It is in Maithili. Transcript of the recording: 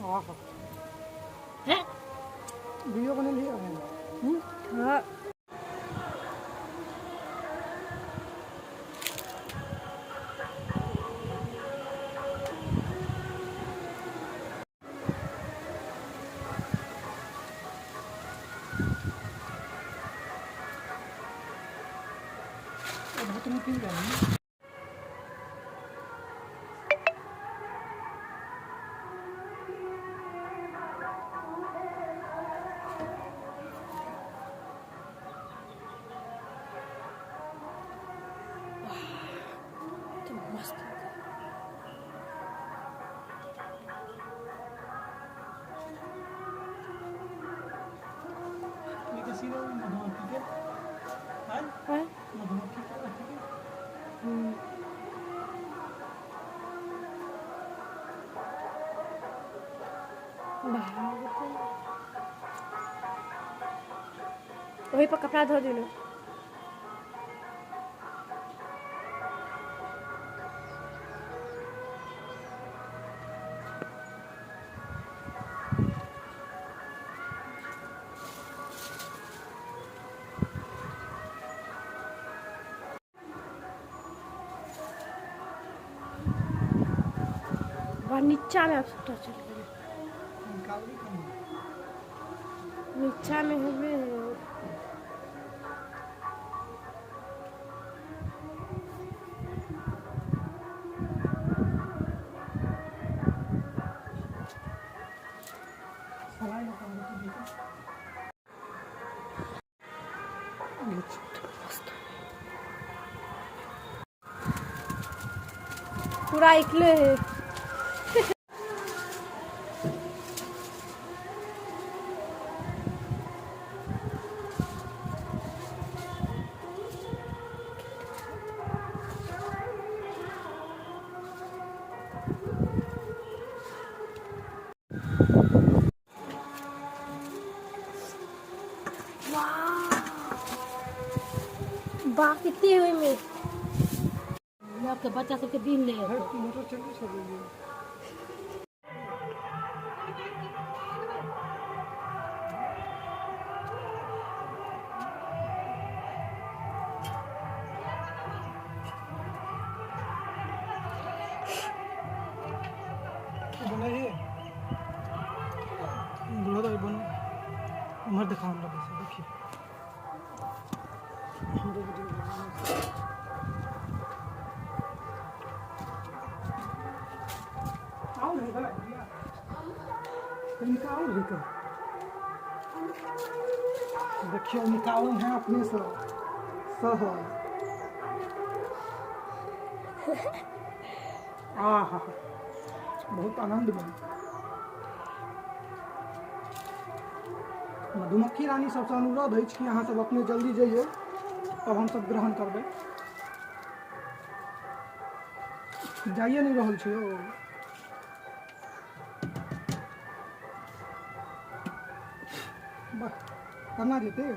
आहा वीडियो बनेलियै हूँ। हाँ। बहुत निकल गया। तो मस्त। मधुमक्खी के हाँ? हाँ? मधुमक्खी के अथी के। बाहर वही पर कपड़ा धो दिलो। वह नीचा में अब सबटा चलि गेलै। निकालबी कनी। नीचा में हेबे है। सलाइ लऽ कऽ रोटी दिअ। पूरा इकले है। वाह, कितनी हुई में आपके बच्चा सबके दिन ले। मोटर चलू सब। बनाइए बनो तो बनो, उम्हर दिखाओ हमरा बस। देखिए, हमरो वीडियो बनाना। आओ रे भाई, निकाल रे का। देखियो, निकाल है अपने से सह। आहा, बहुत आनंद में। मधुमक्खी रानी सबसँ अनुरोध अछि कि अहाँ सब अपने जल्दी जइयौ, तब हमसब ग्रहण करबै। जाइए नहि रहल छै यौ। वाह, केना जेतै?